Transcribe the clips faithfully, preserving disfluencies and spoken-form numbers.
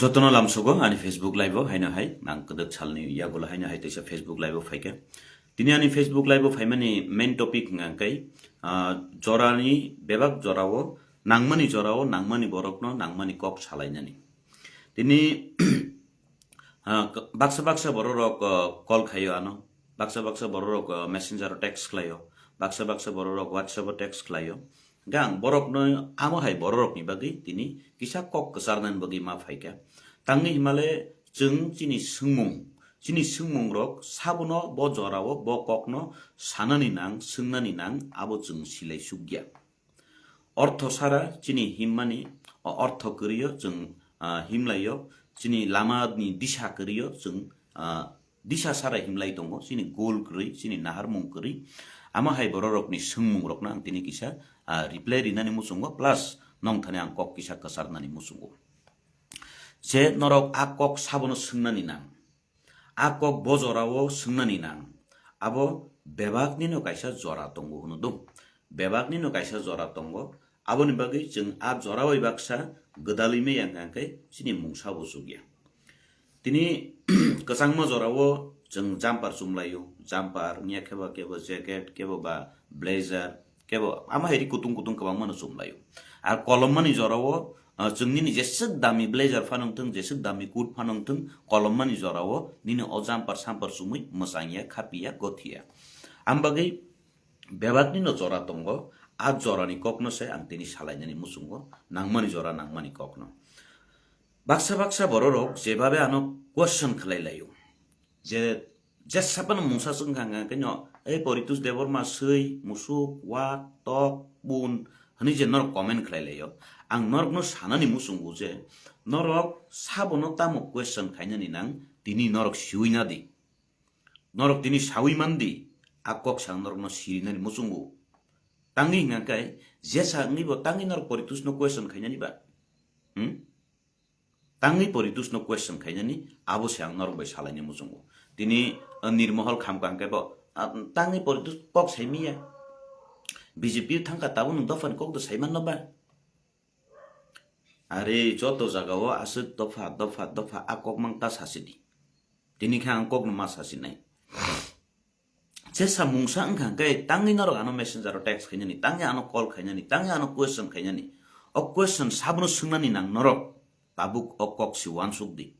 Jotono lamsogo ani Facebook live o haino hai, ang kwdwk salni yagulo haino hai teisa Facebook live o phaikha. Tini ani Facebook live o phaimani main topic hwnkha khe, ah, jorani bebak jorao nangmani jorao nangmani borokno nangmani kok salainani. Tini, ah, k-, baksa baksa bororok, ah, call khaio ano, baksa baksa bororok, ah, messenger o text khlaio, baksa baksa bororok WhatsApp o text khlaio. Hwnkhe ang borokno amo hai bororokni bagwi tini kisa kok kwcharnani bagwi ma phaikha. Tangwi himale chwng chini swngmung, chini swngmungrok sabono bo jorao bo kokno sanani nang, swngnani nang, abo chwng silai sukya. Ortho sara chini himmani, o ortho kwrwio chwng, ah, himlaio, chini lamani disa kwrwio chwng, ah, disa sara himlai tongo, chini goal kwrwi, chini naharmung kwrwi. Amo hai bororokni swngmungrokno ang tini kisa, ah, reply rinani muchungo, plus nongthani ang kok kisa kwcharnani muchungo. Je norok a kok sabono swngnani nang, a kok bo jorao swngnani nang, abo bebaknino kaisa jora tongo hwno do. Bebaknino kaisa jora tongo, aboni bagwi chwng a jora bai baksa gwdalwi maya hwnkha khe chini mungsa bo chukya. Tini kwchangma jorao chwng jumper chumlaio, jumper wngya khe ba kebo jacket, kebo ba blazer, kebo ama hairi kutung kutung kwbangma no chumlaio. Ar kolommani jorao, ah, chwng nini jeswk dami blazer phano wngthwng, jeswk dami coat phano wngthwng, kolommani jorao nini o jumper samper chumwi mwchangya, khapiya, gothiya. Am bagwi bebakni no jora tongo, a jorani kokno se ang tini salainani muchungo, nangmani jora nangmani kokno. Baksa baksa bororok jebabe ano question khlai laio, je, jesa phano mungsa chwng kha hwnkha khe no, "Ei Poritus Debbarma swi, musuk, wak, tok, bun," hwnwi je norok comment khlai laio. Ang norokno sanani muchungo je norok sabono tamo question khainani nang, tini norok siwi na di. Norok tini sawi man di, a kok sa ang norokno sirinani muchungo. Tangwi hwnkha khe jesa wngwi bo tangwi norok Poritusno question khainani ba? Hmm? Tangwi Poritusno question khainani, abo se ang norok bai salaini muchungo. Tini, uh, Nirmohol Khamkha hwnkhe bo, ah, tangwi Poritus kok saimiya. B J P thangkha tabuk nwng dophani kok do saimanno ba? Are joto jagao aswk dopha, dopha, dopha a kok mang ta sasidi. Tini khe ang kokno ma sasinai. Jesa mungsa wngkha hwnkhe tangwi norok ano messenger o text khainani, tangwi ano call khainani, tangwi ano question khainani. O question sabono swngnani nang norok, tabuk o kok si uansuk di.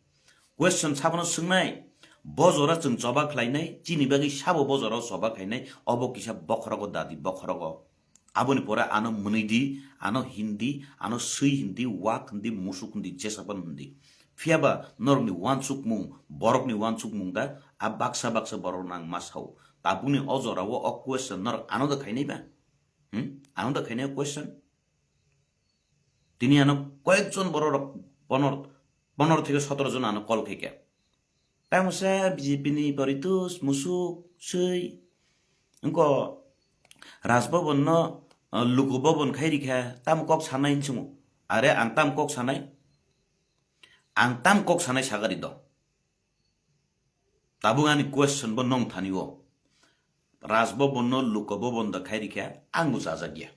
Question sabono swngnai, bo jora chwng choba khlainai, chini bagwi sabo bo jora o choba khainai, obo kisa bokhorogo dadi, bokhorogo. Aboni pore ano mwnwi di, ano hindi, ano swi hindi, wak hindi, musuk hindi, jesa phano hindi. Phiya ba norokni uansukmung, borokni uansukmung da, a baksa baksa borokno ang ma sao. Tabukni o jorao o question norok ano da khainai ba? Hmm? Ano da khainai o question? Tini ano koyekjon bororok ponor, ponor theke sotoro jon ano call khaikha. Tamo sa B J P ni Poritus, musuk, swi. Wngko Raj Bhavan no, uh, Luku Bhavan khai rikha, tamo kok sanai hinwi swngo. Are ang tamo kok sanai? Ang tamo kok sanai sagari do. Tabuk ani question bo nong thani o. Raj Bhavan no Luku Bhavan da khai rikha, ang bo chajakya.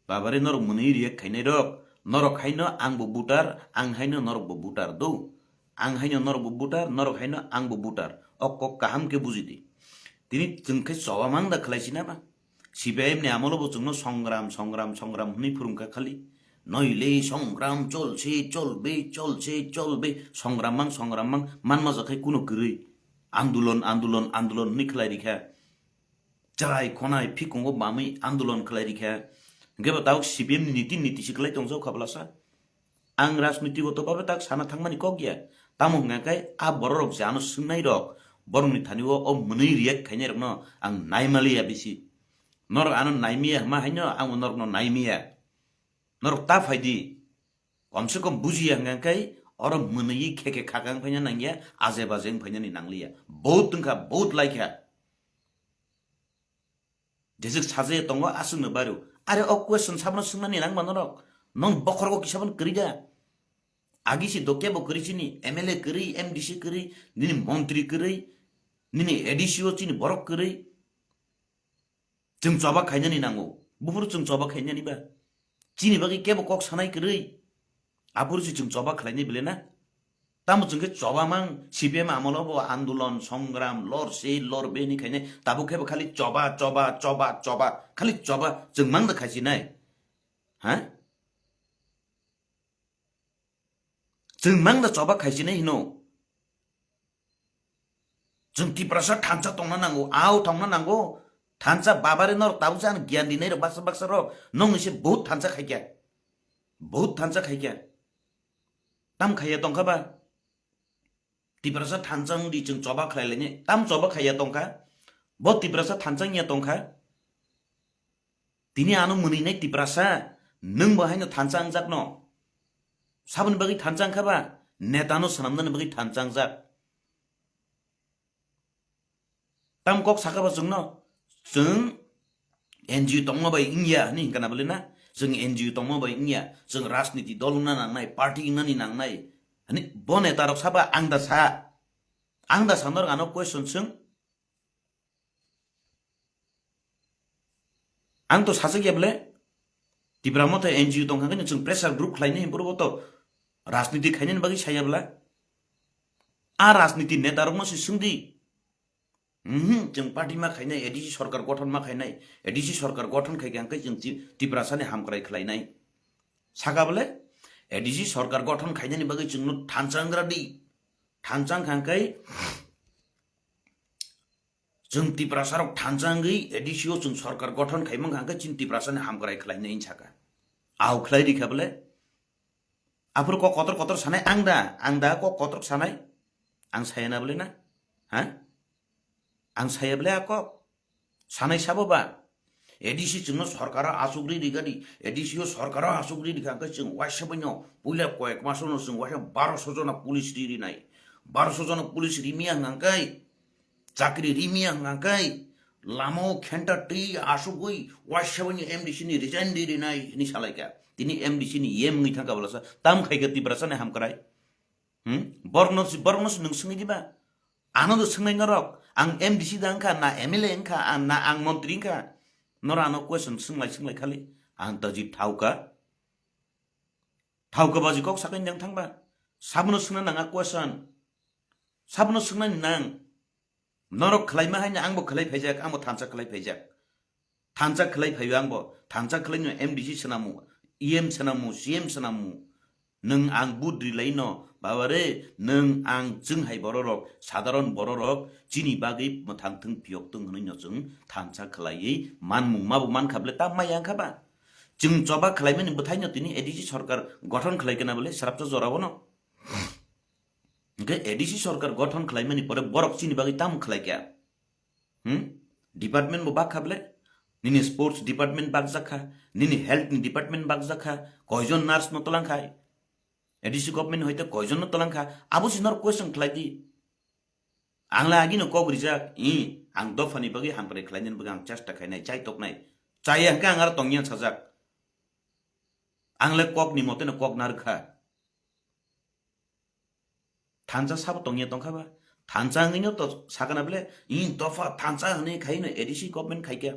Babare norok mwnwi react khainai rok, norok haino ang bo voter, ang haino norok bo voter do. Ang haino norok bo voter, norok haino ang bo voter. O kok kaham khe buji di. Tini chwng khe choba mang da khlai si na ba? C P I M ni amolo bo chwngno songram, songram, songram hwnwi phwrwngkha khali. Noile songram cholse, cholbe, cholse, cholbe, songram mang, songram mang, manma jakhai kuno kwrwi. Andolon, andolon, andolon hwnwi khlai rikha. Chwrai khonai phikungo bamwi andolon khlai rikha. Hwnkhe bo tabuk C P M ni niti niti si khlai tongjak kha bwlasa. Ang rajniti goto babe tak sana thangmani kok ya. Tamo hwnkha khe a bororok je ano swngnai rok, borokni thani o, o mwnwi react khainai rokno ang naimaliya bisi. Norok ano naimiya hwma haino ang bo norokno naimiya. Norok ta phai di. Kom se kom bujiya hwnkha khe oro mwnwi khe khe khakang phaina nangya, aje baje wng phainani nangliya. Bohut wngkha, bohut laikha. Jeswk saje tongo aswkno bairo. Are o question sabono swngnani nangma norok. Nong bokhorogo kisa bono kwrwi da. Agi si do kebo kwrwi chini M L A kwrwi, M D C kwrwi, nini montri kwrwi, nini A D C o chini borok kwrwi. Chwng choba khainani nango. Buphuru chwng choba khainani ba. Chini bagwi kebo kok sanai kwrwi. Aphuru si chwng choba khlainai bele na? Tamo chwng khe choba mang, C P M amolo bo andolon, songram, lor se, lor be ni khainai, tabuk khe bo khali choba, choba, choba, choba, khali choba, chwng mang da khaisinai. Ha? Chwng mang da choba khaisinai hino. Chwng Tiprasa thansa tongna nango, ao tongna nango. Thansa babare norok tabuk se ano giyan rinai rok baksa baksa rok. Nokni se bohut thansa khaikya. Bohut thansa khaikya. Tam khaiya tongkha ba? Tiprasa thansa wngdi chwng choba khlai laini. Tam choba khaiya tongkha? Bo Tiprasa thansa wngya tongkha? Tini ano mwnwi nai Tiprasa, nwng bo haino thansa wngjakno. Saboni bagwi thansa wngkha ba? Netano swnamnani bagwi thansa wngjak. Tam kok sakha ba chwngno, chwng N G O tongma bai wngya hwnwi hwnkha na bwle na? Chwng N G O tongma bai wngya, chwng rajniti dol wngna nangnai, party wngnani nangnai. Hwnwi bo netarok saba ang da sa, ang da sa norok ano question swng. Ang to sajak ya bwle, Tipra Motha N G O tongkha khe chwng pressure group khlainai hwnwi borok to rajniti khainani bagwi saya bwla. A rajniti netarokno se swngdi. Mhm, chwng party ma khainai, A D C sorkar gothon ma khainai, A D C sorkar gothon khai khe hwnkhe chwng Ti-, Tiprasani hamkrai khlainai. Saka bwle, A D C sorkar gothon khainani bagwi chwngno thansa wnggra di. Thansa wngkha hwnkhe chwng Tiprasarok thansa wngwi A D C o chwng sorkar gothon khai mankha hwnkhe chini Tiprasani hamkrai khlainai hwnwi saka. Au khlai rikha bwle. Aphuru kok kotor kotor sanai ang da, ang da kok kotor sanai? Ang saya na bwle na? Ha? Ang saya bwle a kok? Sanai sabo ba? A D C chwngno sorkaro asugri rigadi, A D C o sorkaro asugri rikha hwnkhe chwng waisa baino puila koyek masono chwng waisa baroso jona police ri rinai. Baroso jona police rimiya hwnkhe, chakri rimiya hwnkhe, lamao khenta twi asugwi waisa baino M D C ni resign ri rinai hwnwi salaikha. Tini M D C ni E M wngwi thangkha bwlasa tam khaikha Tiprasani hamkrai. Hmm? Borokno si, borokno si nwng swngwi diba? Ano do swngnai norok. Ang M D C da wngkha, na M L A wngkha, a, na ang montri wngkha. Norok ano question swnglai swnglai khali. Ang to jib thauka. Thauka baji kok sakai nang thangba. Sabono swngna nanga question. Sabono swngnani nang. Norok khlaima haino angbo khlai phaijak, angbo thansa khlai phaijak. Thansa khlai phaio angbo, thansa khlaino M D C swnamu, E M swnamu, C M swnamu. Nwng ang budri laino, baba re, nwng ang chwng hai bororok, sadharon bororok, chini bagwi mwthang thwng phiyok thwng hwnwi no chwng thansa khlaiwi manmung mabo mankha bwle ta maya wngkha ba? Chwng choba khlaimani bwthaino tini A D C sorkar gothon khlai kana bwle srapsa jorao no. Hwnkhe A D C sorkar gothon khlaimani pore borok chini bagwi tamo khlaikha? Hmm? Department bo bakha bwle? Nini sports department bakjakha, nini health ni department bakjakha, koijon nurse no twlangkha? A D C government hoite koijon no twlangkha? Abo si norok question khlai di. Ang le agino kok rijak, i, ang dophani bagwi hamkrai khlainani bagwi ang chesta khainai, chaitoknai. Chaya hwnkhe ang aro tongya sajak. Ang le kokni moteno kok narwkha. Thansa sabo tongya tongkha ba? Thansa wngwino to sakana bwle, i dopha thansa hwnwi khaino A D C government khaikha.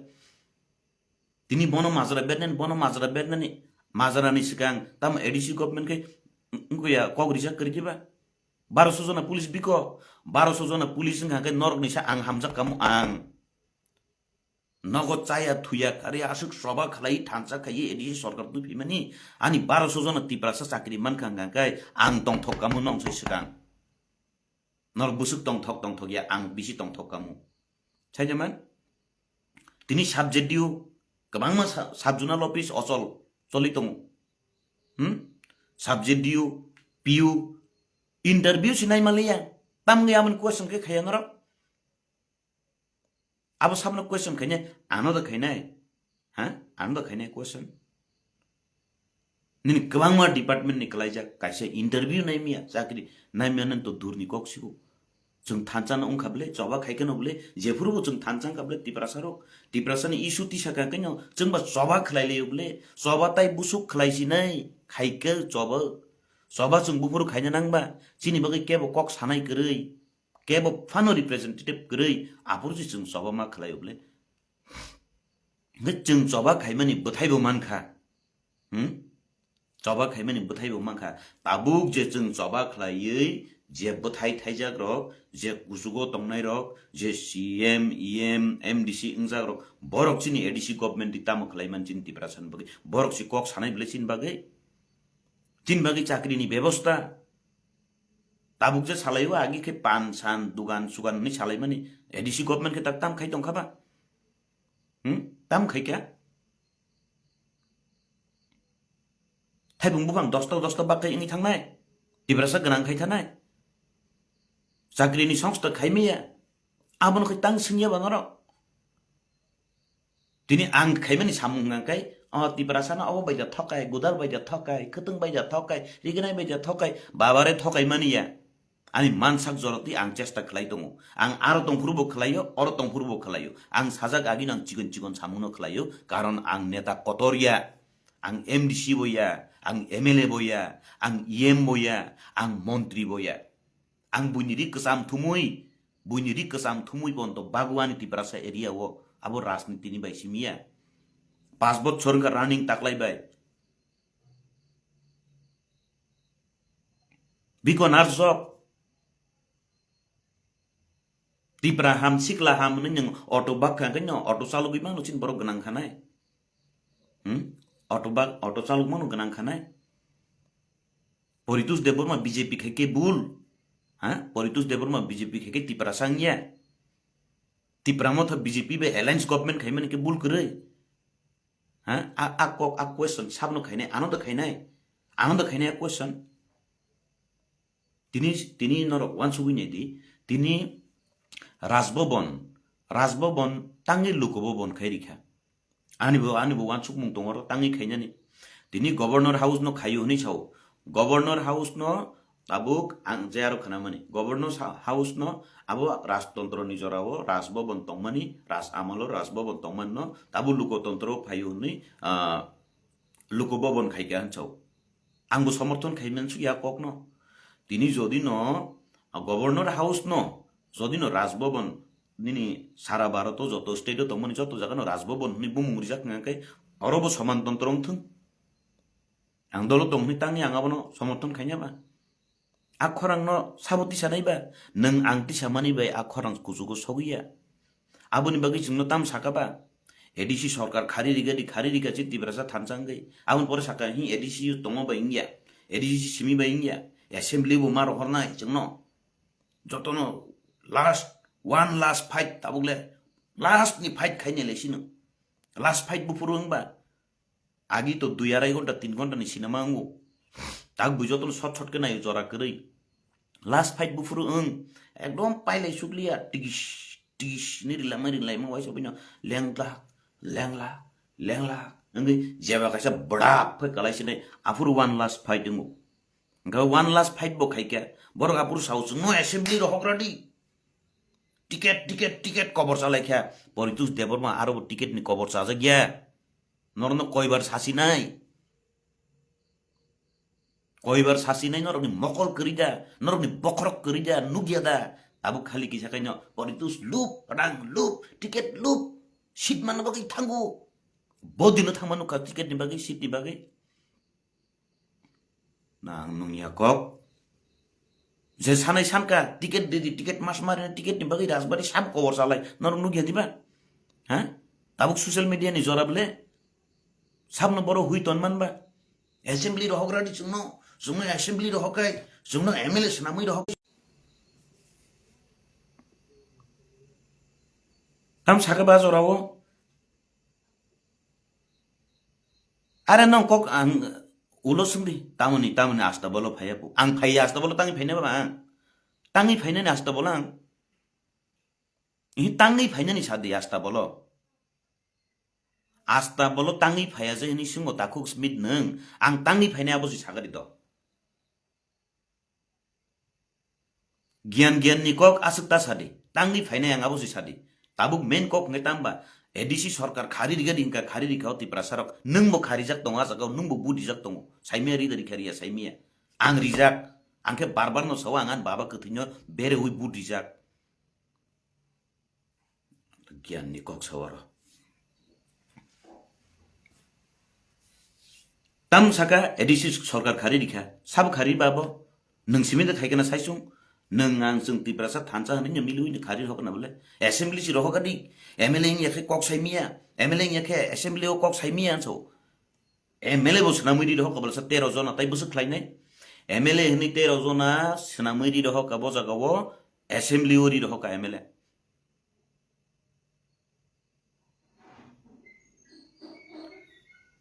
Tini bono majra bernani, bono majra bernani, majrani swkang tamo A D C government khai wngkha ya kok rijak kwrwi diba? Baroso jona police biko, baroso jona police wngkha khe norokni sa ang hamjak kamo ang. Nogo chaya thuya kari aswk soba khlai thansa khaiwi A D C sorkar tubphimani ani baroso jona Tiprasa chakri mankha hwnkha khe ang tongthok kamo nong sai swkang. Norok bwswk tongthok tongthok ya ang bisi tongthok kamo. Saida man? Tini sub-J D O kwbangma sa-, sub-zonal office ochol choli tongo. Hmm? Sub-J D O, P O, interview si naima liya. Tamni amoni question khe khaya norok? Abo sabno question khainai, ano da khainai? Ha? Ano da khainai question? Nini kwbangma department ni kwlaijak, kaisa interview naimiya, chakri naimiya nang to durni kok sigo. Chwng thansa no wngkha bwle, choba khaikhe no bwle, jephuru bo chwng thansa wngkha bwle, Tiprasa rok, Tiprasa ni issue tisa kha khe no, chwng ba choba khlai laio bwle, choba tai busuk khlai sinai, khaikhe choba, choba chwng buphuru khaina nangba, chini bagwi kebo kok sanai kwrwi. Kebo phano representative kwrwi, aphuru se chwng choba ma khlaio bwle. Hwnkhe chwng choba khaimani bwthaibo mankha. Hmm? Choba khaimani bwthai bo mankha. Tabuk je chwng choba khlaiwi je bwthai thaijak rok, je kuchugo tongnai rok, je C M, E M, M D C wngjak rok, borok chini A D C government twi tamo khlai man chini Tiprasa ni bagwi? Borok si kok sanai bwle chini bagwi? Chini bagwi chakri ni bebosta? Tabuk je salaio agi khe pan san, dugan sugan hwnwi salaimani A D C government khe tak tam khai tongkha ba? Hmm? Tam khai kha? Thaibung buphang dosto dosto bak khai wngwi thangnai. Tiprasa gwnang khai thanai. Chakri ni songsta khai maya. Abono khai tang swngya ba norok. Tini ang khaimani samung hwnka khe, o Tiprasa no obo baija thokai, Gudar baija thokai, Khwtwng baija thokai, Rignai baija thokai, babare thokai mani ya. Ani mansak jorotwi ang chesta khlai tongo. Ang aro tongphuru bo khlaio, oro tongphuru bo khlaio. Ang sajak agino ang chikon chikon samungno khlaio, karon ang neta kotor ya. Ang M D C bo ya, ang M L A bo ya, ang E M bo ya, ang montri bo ya. Ang buini ri kwcham thumui, buini ri kwcham thumui bonto Bagwani Tiprasa area o abo rajniti ni bai simi ya. Pas bochor wngkha running taklai bai. Biko narjok. Tipra ham, sikla ham hwnwi nwng auto bak kha, khe no auto chalogwi mano chini borok gwnang khanai. Hmm? Auto bak, auto chalok mano gwnang khanai. Poritus Debbarma B J P khai khe bul. Ha? Poritus Debbarma B J P khai khe Tiprasa wngya. Tipra Motha B J P bai alliance government khaimani khe bul kwrwi. Ha? A, a kok, a question sabno khainai, ano da khainai. Ano da khainai a question. Tini, tini norok wansugwi nai di, tini Rajbhavan, Rajbhavan tangwi Lok Bhavan khai rikha. Ani bo, ani bo wansukmung tongo oro tangwi khainani. Tini Governor House no khaio hwnwi sao. Governor House no tabuk ang je aro khnamani. Governor sa-, House no abo Rajtontro ni jorao Rajbhavan tongmani, Raj amalo Rajbhavan tongmani no tabuk Lokotontro phaio hwnwi, ah, Lok Bhavan khaikha hwn sao. Ang bo somorthon khai mansukya kokno. Tini jodi no, ah, Governor House no, jodi no Raj Bhavan nini sara Bharat o joto state o tongmani joto jaga no Raj Bhavan hwnwi bumung rijak wngkha khe oro bo soman tontro wngthung. Ang dolo tong hwnwi tangwi ang abono somorthon khaina ba? A khorang no sabo tisa nai ba? Nwng ang tisa mani bai a khorang kuchugo sogwi ya. Aboni bagwi chwngno tam saka ba? A D C sorkar khari riga di, khari riga chi Tiprasa thansa wngwi. Aboni pore saka hi A D C tongo bai wngya. A D C simi bai wngya. Assembly bo ma rohornai chwngno. Jotono last, one last fight tabuk le. Last ni fight khainai le sino. Last fight buphuru wngba. Agi to dui arai ghonta, tin ghonta ni cinema wngo. Tak bui jotono shot shot khe naio jora kwrwi. Last fight buphuru wng. Ekdom pailai sukliya. Tigis, tigis ni rilama rilai ma waisa bino. Lengla, lengla, lengla. Wngwi jeba kaisa bwdak phai kalai sinai. Aphuru one last fight wngo. Hwnkhe one last fight bo khaikhe. Borok aphuru sao chwngno assembly rohok radi. Ticket, ticket, ticket kobor chalaikha. Poritus Debbarma aro bo ticket ni kobor chajakya. Norokno koibar sasinai? Koibar sasinai norokni mokol kwrwi da, norokni bokhorok kwrwi da, nukya da? Abo khali kisa kaino Poritus lup, rang lup, ticket lup, seat manna bagwi thango. Bodino thangma nukha ticket ni bagwi, seat ni bagwi. Nang nungya kok. Je sanai sanka, ticket dedi, ticket mas mari, ticket ni bagwi Rajbari sab kobor salai. Norok nukya diba? Ha? Tabuk social media ni jora bele. Sabno boro hui ton man ba. Assembly rohok radi chwngno, chwngno assembly rohok kai, chwngno M L A swnamwi rohok. Tam saka ba jora o. Are nong kok ang ulo swngdi, tamoni, tamoni asta bolo phaiya po. Ang phaiya asta bolo tangi phaina ba ang. Tangi phainani asta bolo ang. Ihi tangi phainani sadi asta bolo. Asta bolo tangi phaiya je hini singo takhuk smit nung. Ang tangi phainai abo si sagadi do. Giyan giyan ni kok aswk ta sadi. Tangwi phainai ang abo se sadi. Tabuk main kok hwnkhe tamba A D C sorkar khari rigadi hwnkha, khari rikha o Tiprasa rok. Nwng bo kharijak tongo a jaga o, nwng bo budijak tongo. Saimaya rida rikha riya saimaya. Ang rijak. Ang khe bar bar no sao ang ani baba kwthwino bereui budijak. Giyan ni kok sao aro. Tam saka A D C sorkar khari rikha, sabo khari babo, nwng simi de khaikana saisung, nwng ang chwng Tiprasa thansa hwnwi no milwi no khari rohokna bole, assembly si rohokadi, M L A wngya khe kok sai miya, M L A wngya khe assembly o kok sai miya anso, M L A bo swnamwi ri rohok kabalsa tero jona tai bwswk khlainai, M L A hwnwi tero jona swnamwi ri rohok kabo jaga o assembly o ri rohok ka M L A.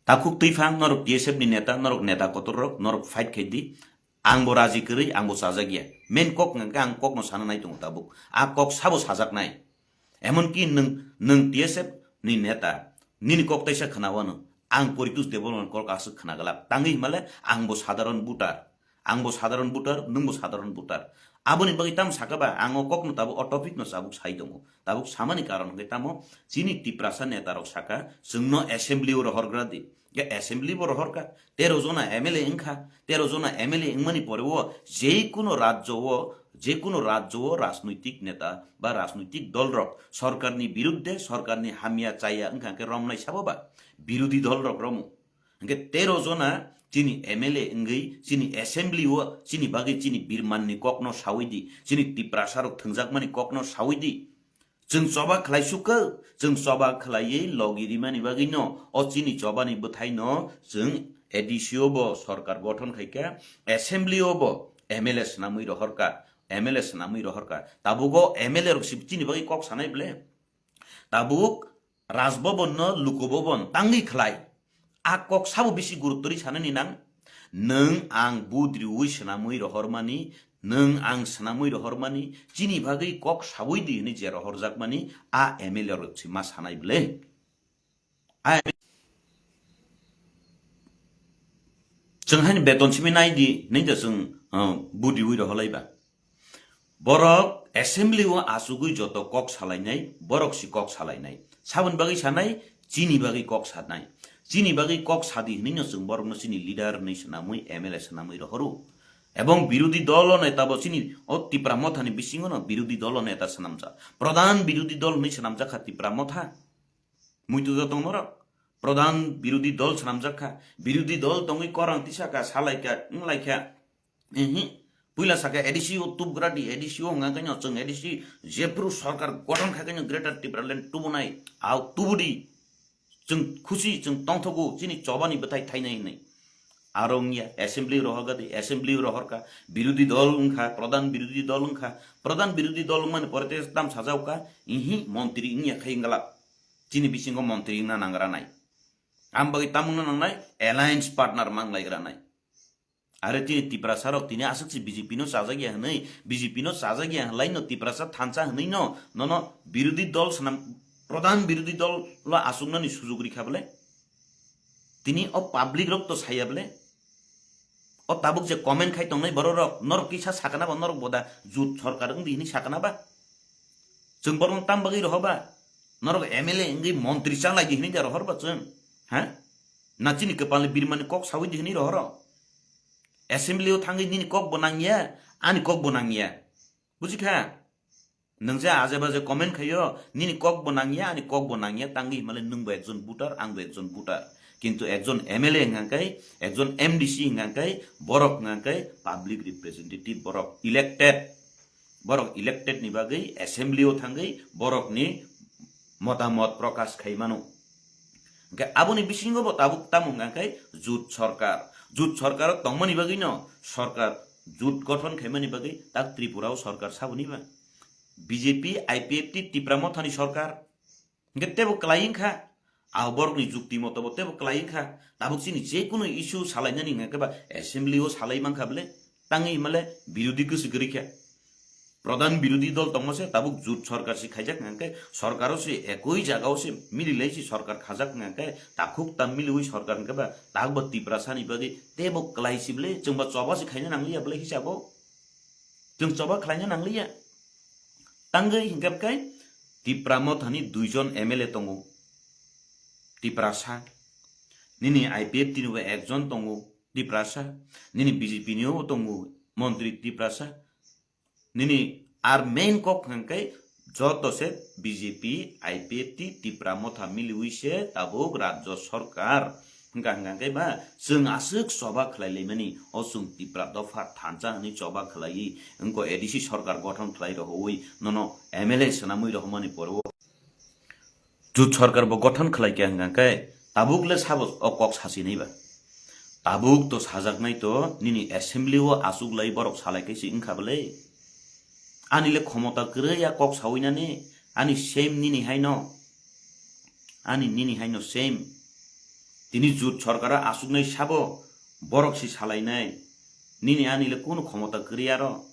Takhuk twiphang norok T S F ni neta, norok neta kotor rok, norok fight khai di. Ang bo raji kwrwi, ang bo chajak ya. Main kok hwnkha khe ang kok no sana nai tongo tabuk. A kok sabo sajak nai. Emon ki nwng, nwng T S F ni neta, nini kok taisa khna wano. Ang Poritos Debbarma ni kok aswk khna glak. Tangwi himale ang bo sadharon voter. Ang bo sadharon voter, nwng bo sadharon voter. Aboni bagwi tamo saka ba, ang o kokno tabuk o topic no tabuk sai tongo. Tabuk samani karon hwnkhe tamo chini Tiprasa neta rok saka, chwngno assembly o rohorgra di. Ge assembly bo rohorka, tero jona M L A wngkha, tero jona M L A wngmani pore o je kuno rajyo o, je kuno rajyo o rajnoitik neta ba rajnoitik dol rok sorkarni birudde, sorkarni hamya chaya wngkha khe romnai sabo ba, birudi dol rok romo. Hwnkhe tero jona chini M L A wngwi chini assembly o chini bagwi chini birmanni kokno sawi di, chini Tiprasa rok thwngjakmani kokno sawi di. Chwng choba khlai sukha, chwng choba khlaiwi logi rimani bagwino o chini chobani bwthaino chwng A D C o bo sorkar gothon khaikha, assembly o bo M L A swnamwi rohorka, M L A swnamwi rohorka. Tabugo M L A rok si chini bagwi kok sanai ble? Tabuk Rajbhavan no Lok Bhavan tangwi khlai. A kok sabo bisi gurutto ri sanani nang. Nwng ang budriwi swnamwi rohormani, nwng ang swnamwi rohormani, chini bagwi kok sawi di hwnwi je rohorjakmani, a M L A rok se ma sanai ble. A chwng haini beton simi nai di, nai da chwng, uh, budriwi rohorlai ba. Borok assembly o achugwi joto kok salainai, borok si kok salainai. Saboni bagwi sanai, chini bagwi kok sanai. Chini bagwi kok sadi hwnwi no chwng borokno chini leader hwnwi swnamwi, M L A swnamwi rohoro. Ebong birudi dolo neta bo chini o Tipra Mothani bisingo no birudi dolo neta swnamjak. Pradhan birudi dol hwnwi swnamjak kha Tipra Motha. Muitu jotong norok. Pradhan birudi dol swnamjak kha. Birudi dol tongwi korang tisa kha, salai kha, wng lai kha. Ehi, puila saka A D C o tubgra di, A D C o hwnga khe no chwng A D C jephru sarkar gothon khai khe no Greater Tipraland tubunai, au tubudi. Chwng khusi, chwng tongthogo, chini chobani bwthai thainai hinwi. Aro wngya, assembly rohorga di, assembly rohorka, birudi dol wngkha, pradhan birudi dol wngkha, pradhan birudi dol wngmani pore tei tam sajauka, ihi montri wngya khai wngla. Chini bisingo montri wngna nangra nai. Am bagwi tam wngna nangnai, alliance partner manglaigra nai. Are tini Tiprasa rok tini aswk se B J P no chajak ya hwnwi, B J P no chajak ya hwnlai no Tiprasa thansa hwnwi no, nono birudi dol swnam, pradhan birudi dol lo achuknani sujug rikha bole? Tini o public rok to saya bole? O tabuk je comment khai tongnai borok rok, norok kisa sakana ba norok boda jut sorkar wngdi hwnwi sakana ba? Chwng borokno tam bagwi rohor ba? Norok M L A wngwi montri chalai di hwnwi da rohor ba chwng? Ha? Na chini kwpalni birmani kok sawi di hwnwi rohoro? Assembly o thangwi nini kok bo nangya, ani kok bo nangya. Buji kha? Nwng je aje baje comment khaio, nini kok bo nangya, ani kok bo nangya, tangwi himale nwng bo ekjon voter, ang bo ekjon voter. Kintu ekjon M L A hwnga khe, ekjon M D C hwnga khe, borok hwnga khe public representative borok elected. Borok elected ni bagwi assembly o thangwi borokni motamot prokash khai mano. Hwnkhe aboni bisingo bo tabuk tamo hwnga khe jut sorkar. Jut sorkar o tongmani bagwi no sorkar jut gothon khaimani bagwi tak Tripura o sorkar saboni ba? B J P, I P F T, Tipra Mothani sorkar. Hwnkhe tebo kwlai wngkha. Abo borokni jukti moto bo tebo kwlai wngkha. Tabuk chini je kunu issue salainani hwnkhe ba assembly o salai mankha bole? Tangwi himale birodi kwswk kwrwi khe. Pradhan birodi dol tongma se tabuk jut sorkar se khaijak hwnkhe sorkar o se ekoi jaga o se mililai se sorkar khajak hwnkhe takhuk tam miliwi sorkar hwnkhe ba tak bo Tiprasa ni bagwi tebo kwlai se bole chwng ba choba se khaina nangliya bole hisabo. Chwng choba khlaina nangliya. Tangwi hwnkhe bwkhe Tipra Mothani duijon M L A tongo. Tiprasa. Nini I P F T ni bo ekjon tongo. Tiprasa. Nini B J P ni bo tongo. Montri Tiprasa. Nini ar main kok hwnkhe joto se B J P, I P F T, Tipra Motha miliwi se tabuk rajyo sorkar. Hwnkha hwnkha khe ba chwng aswk choba khlai laimani, o chwng Tipra dopha thansa hwnwi choba khlaiwi wngkha A D C sarkar gothon khlai rohoi nono M L A swnamwi rohormani pore o jut sarkar bo gothon khlai kha hwnkha khe tabuk le sabo o kok sasinai ba? Tabuk to sajaknai to nini assembly o achuk lai borok salai khe se wngkha bwle. Ani le khomota kwrwi a kok sawi nani, ani same nini haino, ani nini haino same. Tini jut sarkar o achuknai sabo borok si salainai. Nini ani le kunu khomota kwrwi aro.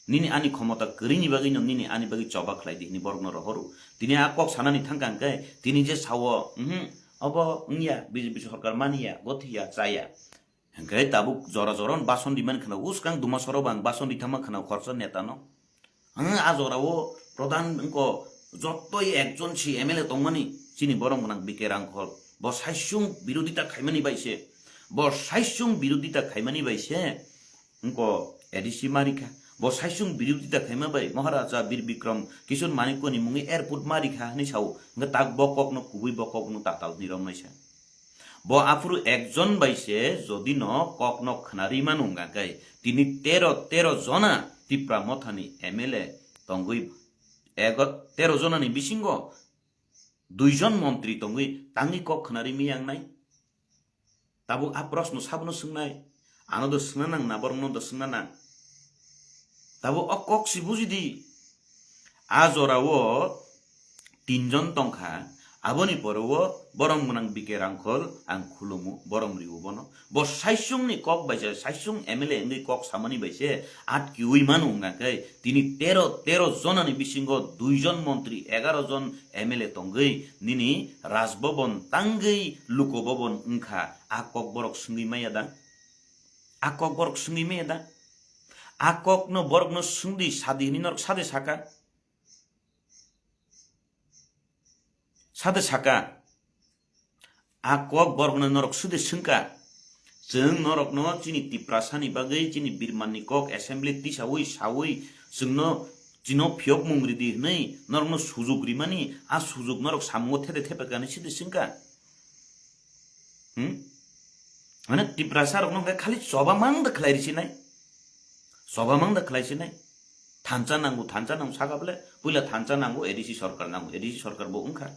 Nini ani khomota kwrwini bagwi no nini ani bagwi choba khlai di hwnwi borokno rohoro. Tini a kok sanani thangkha hwnkhe tini je sao, mhm, obo wngya, B J P sarkar maniya, gothiya, chaya. Hwnkhe tabuk jora jora no bason di mankha na, uskang duma soro bang bason di thangma khana khoroksa neta no. Ang a jora o pradhan wngkha jottoi ekjon si M L A tongmani chini borom gwnang B K Rangkhol. Bo saisung birodita khaimani bai se. Bo saisung birodita khaimani bai se. Wngkha A D C marikha. Bo saisung birodita khaima bai Maharaja Bir Bikram Kishore Manikyani mungwi airport marikha hwnwi sao. Hwnkhe tak bo kokno kubui bo kokno tatal ni romnaisa. Bo aphuru ekjon bai se jodi no kokno khnari manu wngkha khe tini tero, tero jona Tipra Mothani M L A tongwi ego tero jonani bisingo duijon montri tongwi tangwi kok khnari miyangnai. Tabuk a proshno sabono swngnai, ano do swngna nang na, borokno do swngna nang. Tabuk o kok si buji di. A jora o tinjon tongkha, aboni pore o borom gwnang B K Rangkhol ang khulumu, borom riu bono. Bo saisung ni kok bai se, saisung M L A wngwi kok samani bai se atkiwi manu wngkha khe tini tero, tero jonani bisingo duijon montri, egaro jon M L A tongwi nini Raj Bhavan tangwi Luko Bhavan wngkha, a kok borok swngwi maya da? A kok borok swngwi maya da? A kokno borokno swngdi sadi hwnwi norok sade saka? Sade saka? A kok borokno norok sude swngkha. Chwng norokno chini Tiprasani bagwi chini birmanni kok assembly tisawi sawi chwngno chino phiyokmung ridi hwnwi norokno sujuk rimani, a sujuk norok samungo thede thepekani side swngkha. Hmm? Mane Tiprasa rokno hwnkhe khali choba mang da khlai risinai. Choba mang da khlai sinai. Thansa nango, thansa nango saka bole, puila thansa nango, A D C sarkar nango, A D C sarkar bo wngkha.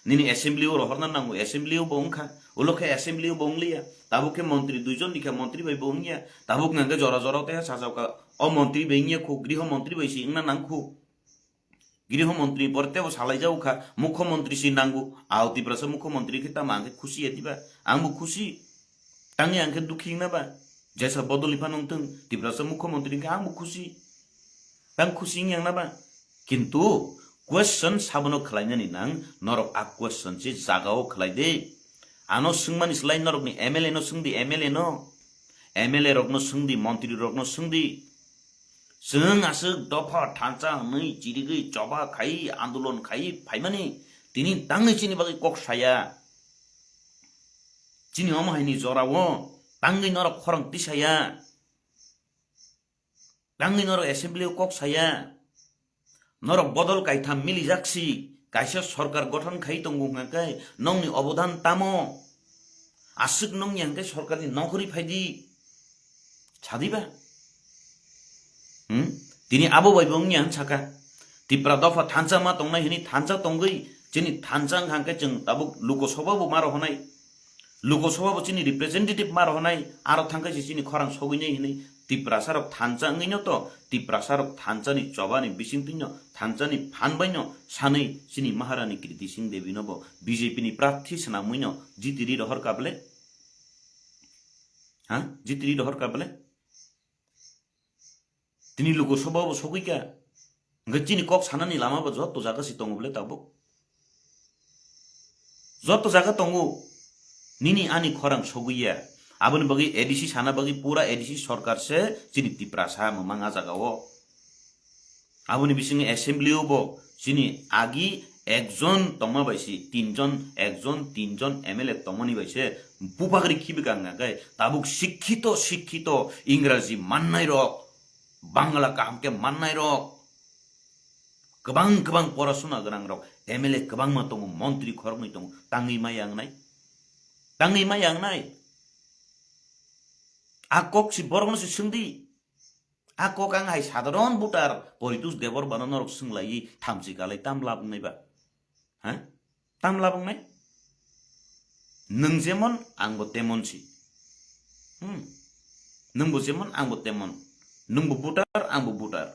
Nini assembly o rohorna nango, assembly o bo wngkha. Ulo khe assembly o bo wngliya. Tabuk khe montri duijon ni khe montri bai bo wngya. Tabuk nang khe jora jora tei sajao kha. O montri bai wngya khu, griho montri bai si wngna nang khu. Griho montri pore tebo salai jago kha, mukho montri si nango. Ao Tiprasa mukho montri khe tamo ang khe khusi ya diba? Ang bo khusi. Tangwi ang khe dukhi wngna ba? Jesa bodoli phano wngthung, Tiprasa mukho montri wngkhe ang bo khusi. Tang khusi wngya wngna ba? Kintu question sabono khlainani nang, norok a question se jagao khlai de. Ano swngmani slai norokni M L A no swngdi, M L A no. M L A rokno swngdi, montri rokno swngdi. Chwng aswk dopha thansa hwnwi chirigwi choba khai andolon khai phaimani tini tangwi chini bagwi kok saya. Chini omo haini jorao tangwi norok khorang tisaya. Tangwi norok assembly o kok saya. Norok bodol kaitham milijak si kaisa sorkar gothon khai tongo hwnkha khe nokni obodan tamo? Aswk nokni hwnkhe sorkarni nokori phaidi. Sadi ba? Hmm? Tini abo bai bo wngya hwn saka. Tipra dopha thansa ma tongnai hwnwi thansa tongwi chini thansa wngkha hwnkhe chwng tabuk Lok Sabha bo ma rohonai. Lok Sabha bo chini representative ma rohonai, aro thangkhe se chini khorang sogwinai hinwi Tiprasa rok thansa wngwino to, Tiprasa rok thansa ni choba ni bisingtwi no, thansa ni phan bai no sanwi chini Maharani Kriti Singh Devi no bo B J P ni prarthi swnamwi no jitiri rohor ka bwle? Ha? Jitiri rohor ka bwle? Tini Lok Sabha bo sogwi kha. Hwnkhe chini kok sanani lama bo joto jaga se tongo bwle tabuk. Joto jaga tongo. Nini ani khorang sogwi ya. Aboni bagwi A D C sana bagwi pura A D C sorkar se chini Tiprasa mwmang a jaga o. Aboni bisingo assembly o bo chini agi ekjon tongma bai se tinjon, ekjon, tinjon M L A tongmani bai se bupagri khibi kang khe tabuk sikhito, sikhito Ingraji mannai rok, Bangla kaham khe mannai rok, kwbang kwbang porasuna gwnang rok, M L A kwbangma tongo, montri khoroknwi tongo, tangwi maya wngnai? Tangwi maya wngnai? A kok si borokno si swngdi. A kok ang hai sadharon voter Poritos Debbarmano norok swnglaiwi thamchi kalai tam lab wngnai ba? Ha? Tam lab wngnai? Nwng jemon, ang bo temon si. Hmm. Nwng bo jemon, ang bo temon. Nwng bo voter, ang bo voter.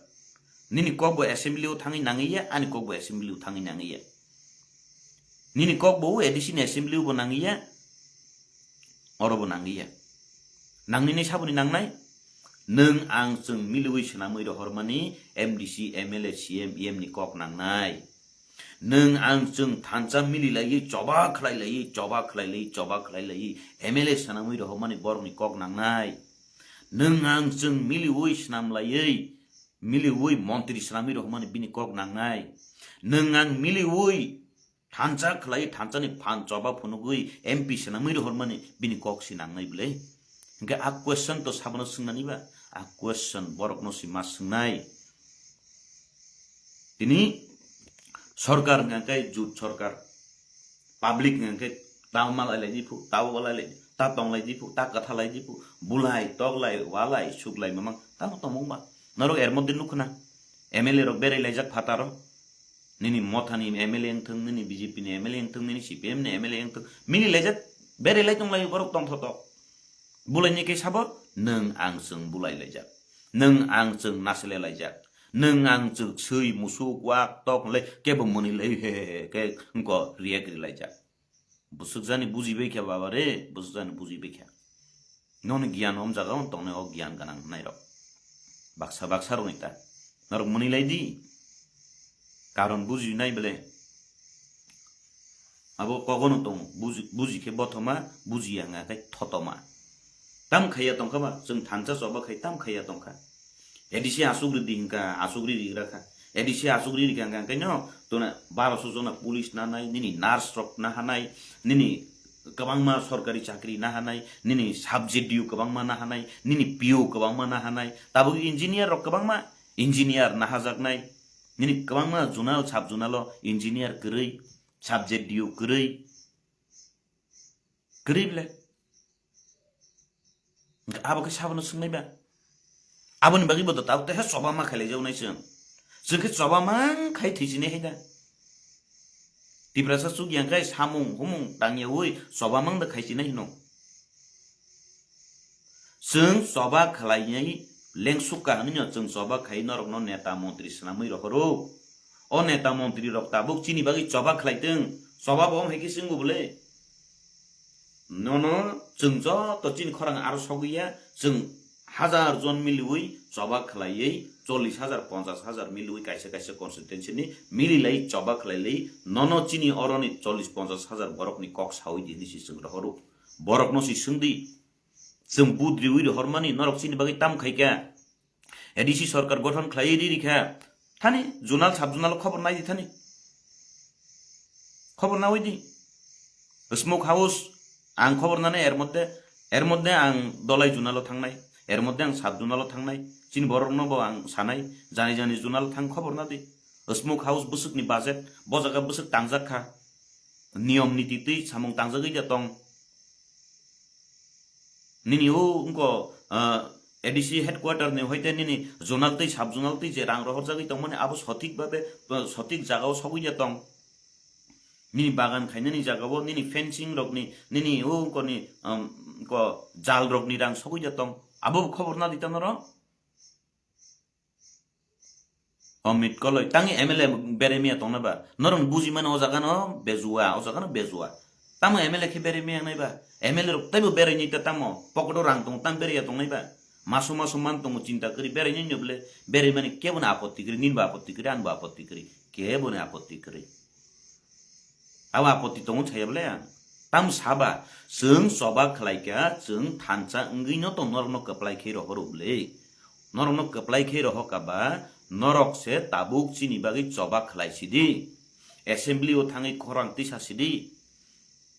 Nini kok bo assembly o thangwi nangwi ya, ani kok bo assembly o thangwi nangwi ya. Nini kok bo A D C ni assembly o bo nangwi ya, oro bo nangwi ya. Nangni ni saboni nangnai? Nwng ang chwng miliwi swnamwi rohormani M D C, M L A, C M, E M ni kok nangnai. Nwng ang chwng thansa mili laiwi, choba khlai laiwi, choba khlai laiwi, choba khlai laiwi, M L A swnamwi rohormani borokni kok nangnai. Nwng ang chwng miliwi swnam laiwi, miliwi montri swnamwi rohormani bini kok nangnai. Nwng ang miliwi thansa khlai, thansani phan choba phunugwi M P swnamwi rohormani bini kok si nangnai bwle? Hwnkhe a question to sabono swngnani ba? A question borokno si ma swngnai. Tini sorkar hwnkha khe jut sorkar, public hwnkha khe ta malai lai di phu, ta walai lai di, ta tong lai di phu, ta kwtha lai di phu, bulai, toklai, walai, suklai mamang, tamo tongmung ba? Norok er moddhe nukho na, M L A rok berai laijak phataro, nini mothani M L A wngthung, nini B J P ni M L A wngthung, nini C P M ni M L A wngthung, mili laijak, berai lai tong lai borok tongthotok. Bulaini khe sabo, nwng ang chwng bulai laijak. Nwng ang chwng nasle laijak. Nwng ang chwng swi musuk wak tok le kebo mwnwi lai he he he khe wngko react ri laijak. Bwswk jani bujibai kha baba re, bwswk jani bujibai kha. Nono giyan om jaga o tongnai o giyan ganang hwnai rok. Baksa baksa rokni ta. Norok mwnwi lai di. Karon bujinai bele. Abo kogono tongo, buji, buji khe bothoma, buji ya wngkha khe thotoma. Tam khaiya tongkha ba, chwng thansa choba khai tam khaiya tongkha. A D C asuk ridi hwnkha, asuk riri gra kha. A D C asuk riri kha hwnkha khe no, tona baroso jona police nanai, nini nurse rok nahanai, nini kwbangma sorkari chakri nahanai, nini sub D O kwbangma nahanai, nini P O kwbangma nahanai, tabuk engineer rok kwbangma engineer nahajaknai, nini kwbangma zonal sub zonal o engineer kwrwi, sub D O kwrwi, kwrwi bele. Hwnkhe abo khe sabono swngnai ba? Aboni bagwi bo do tabuk teha choba ma khailai jawnai chwng. Chwng khe choba mang khai thwisinai hai da. Tiprasa chuk yang khai samung humung tangyaui choba mang da khaisinai hino. Chwng choba khlainai lengsukha hwnwi no chwng choba khai norokno neta montri swnamwi rohoro. O neta montri rok tabuk chini bagwi choba khlaitwng, choba bo wng hai khe chwngo bwle. Nono chwng joto chini khorang aro sogwi ya, chwng hajar jon miliwi choba khlaiwi, chollish hajar, ponchash hajar miliwi kaisa kaisa constituency ni mililai choba khlailai, nono chini oroni chollish ponchash hajar borokni kok sawi di hinwi si chwng rohoro. Borokno si swngdi, chwng budriwi rohormani norok chini bagwi tam khaikha? A D C sorkar gothon khlaiwi riri kha. Thani zonal sub zonal khobor nai di thani. Khobor nawi di. Smoke house ang khobor nani er moddhe, er moddhe ang Dolai zonalo thangnai, er moddhe ang sub zonalo thangnai. Chini borokno bo ang sanai, jani jani zonalo thang khobor na di. Smoke house bwswkni budget, bo jaga bwswk tangjak kha. Niyom niti twi samung tangjagwi da tong. Nini o wngko, ah, A D C headquarter ni hoite nini zonal twi sub zonal twi je rang rohorjagwi tongmani abo sothik babe, ah, sothik jagao sogwi ya tong. Nini bagan khainani jagao nini fencing rokni, nini o wngkoni, um, ko jal rokni rang sogwi ya tong. Abo khobor na di tong norok. Amit Koloi, tangi M L A berai miya tongna ba? Norok buji mano o jaga no bejua, o jaga no bejua. Tamo M L A khe berai miya nai ba? M L A rok taibo berai ni ta tamo? Pocket o rang tong tam berai ya tong nai ba? Maso maso man tongo chinta kri berai ni nyoble, berai mani kebo na apotti kri, nin ba apotti kri, an ba apotti kri, kebo ni apotti kri. Abo apotti tongo saya bole ang. Tam saba, chwng choba khlai kha, chwng thansa wngwi no tong norok no kwplai khe rohoro bole. Norok no kwplai khe rohor ka ba, norok se tabuk chini bagwi choba khlai sidi. Assembly o thangwi khorang tisa sidi.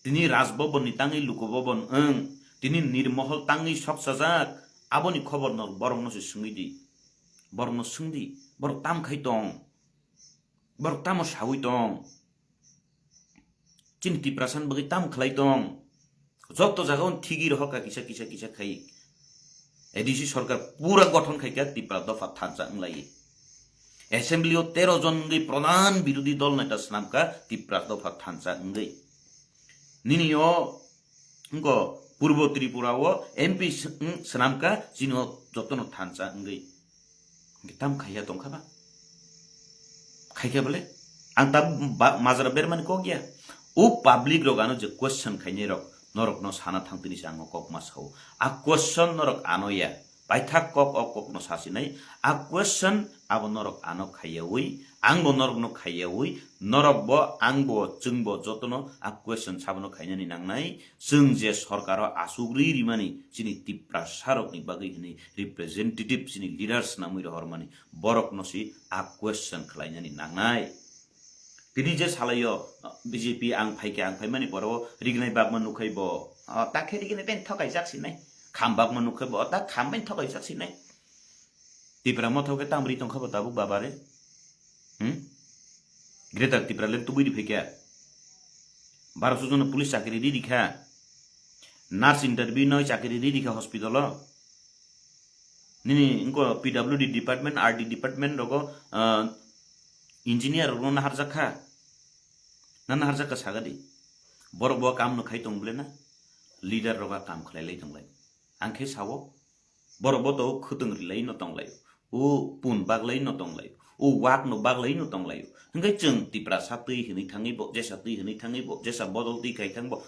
Tini Raj Bhavan ni tangwi Luku Bhavan wng, tini Nirmohol tangwi sok sajak, aboni khobor no borok no se swngwi di. Borok no swng di, borok tam khai tong. Borok tamo sawi tong? Chini Tiprasa ni bagwi tamo khlai tong? Joto jaga o thigi rohor ka kisa, kisa, kisa khai. A D C sorkar pura gothon khaikha Tipra dopha thansa wnglaiwi. Assembly o tero jon wngwi pradhan birodhi dol neta swnamkha Tipra dopha thansa wngwi. Nini o wngkha Purbo Tripura o M P s-, wng swnamkha chini o jotono thansa wngwi. Tam khaiya tongkha ba? Khaikha bole? Ang ta ba-, majra bermani kok ya. O public rok ano je question khainai rok, norok no sana thang tini se ang kok ma sao. A question norok ano ya. Paithak kok o kok no sasinai. A question abo norok ano khaiyawi, ang bo norok no khaiyawi, norok bo, ang bo, chwng bo jotono a question sabono khainani nangnai. Chwng je sorkaro asugri rimani chini Tiprasarokni bagwi hwnwi representative chini leaders namwi rohormani borokno si a question khlainani nangnai. Tini je salaio B J P ang phaikhe ang phaimani borok rignai bakma nukhai bo, o, ta khe rignai ben thokaijak sinai. Kham bakma nukhai bo, o, ta kham ben thokaijak sinai. Tipra mothok khe tamri tongkha bo tabuk babare. Hmm? Greater Tipra le tubui di phaikha. Barosho jono police chakri ri di kha. Nurse interview noi chakri ri di kha hospital o. Nini wngkha P W D department, R D department rogo, ah, engineer rokno naharjak kha. Na naharjak kha sagadi. Borok bo kam no khai tong bole na. Leader roga kam khlai lai tong lai. Ang khe sao. Borok bo to khwtwng rilai no tong lai. O pun baglai no tong lai. O wak no baglai no tong lai. Hingke chwng Tiprasa twi hwnwi thangwi bo, jesa twi hwnwi thangwi bo, jesa bodol twi khai thang bo,